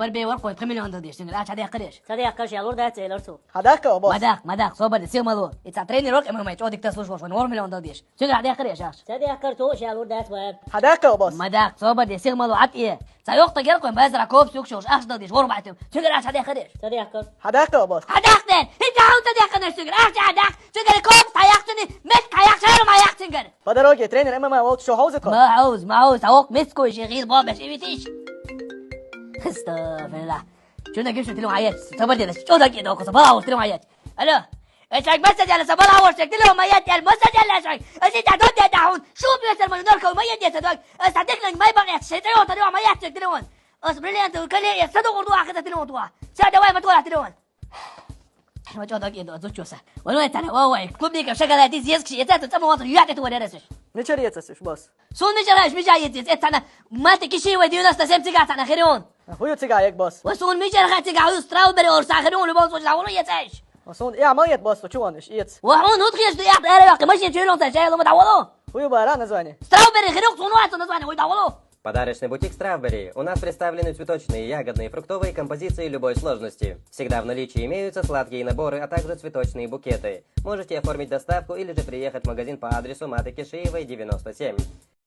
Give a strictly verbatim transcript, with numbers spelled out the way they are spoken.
Барбе вар кхойн пхи миллион дала деш, цуьнгара ахча хьадаьккхарий аш? Ца даьккхар, шел лур дац, элар цо. Хьадаьккхар, босс? Ма даьккха, ма даьккха, собар де, сиха ма ло. И цхьа тренер вар, ММА чӀогӀа дика тасалуш волуш, вайна ворхӀ миллион дала деш. Цуьнгара хьадаьккхарий аш ахча? Ца даьккхар цо, шел лур дац, баб. Хьадаьккхар, босс? Ма даьккха, собар де, сиха ма ло, Ӏад э. Цхьа йоккха герга кхойн базара кофе юкъа йолуш ахча дала деш, ворхӀ бӀе тӀе. Цуьнгара ахча хьадаьккхарий аш? Ца даьккхар. Хьадаьккхар, босс? Хьадаьккха ден! ХӀинца хьуна ца даьккханаш цуьнгара? Ахча хьадаьккха, цуьнгара кофе хьаяккха, цуьнга миска хьаяккха, шаурма хьаяккха цуьнгара. По дороге тренер ММА волчу шо хьовза тхо? Ма хьовза, ма хьовза, цхьа воккха миска кхой шен хила боху беш и витийша. Астагфируллах. Чунна гиша телефон хьаетта, ца бар дела, чӀогӀа дагийна доху, сан бала хьовза телефон хьаетта. Алло. Эй, шайга масса делла, сан бала хьовза, шайга телефон ма етта, масса делла шайга. Аса и тӀе дог де дӀахьун, шу бесар ма норкал ма етта, сан дог. Аса дикнанг май бакъ етта, шайн тӀе йоху телефон ма етта, шайга телефон. Ас бриллиантовый колечко ца догӀур ду ахьа сан телефон тухьа. Ца давай ма тухьа телефон. Ма чӀогӀа дагийна до, зудчо сан. Вай, вай, цхьана, вай, вай, клубника, шоколад, иза еза кхиши, эца, ца ма ван, юьхь тӀе тухур яра ас. Мичара ецас уьш, босс? Суна мичара еш, мича ецас, эца, цхьана, Мати Кишиевой девяносто семь цигахь цхьана хир ю хьуна. А, хӀун ю цигахь ерг, босс? Ва суна мичара хаа цигахь, хӀун Strawberry орса хир ю хьуна, любой случае, дӀавало ецаш. Ва суна, я, ма ет, босс, чу ван уьш, эца. Ва хьуна хӀун хир ю, я, ара ваккха, машина чуьйралца шайла ма дӀавало. ХӀун ю бара название? Strawberry хир ю, суна ван цу название, хӀой дӀавало. Подарочный бутик Strawberry. У нас представлены цветочные, ягодные, фруктовые композиции любой сложности. Всегда в наличии имеются сладкие наборы, а также цветочные букеты. Можете оформить доставку или же приехать в магазин по адресу Маты Кишиевой, девяносто семь.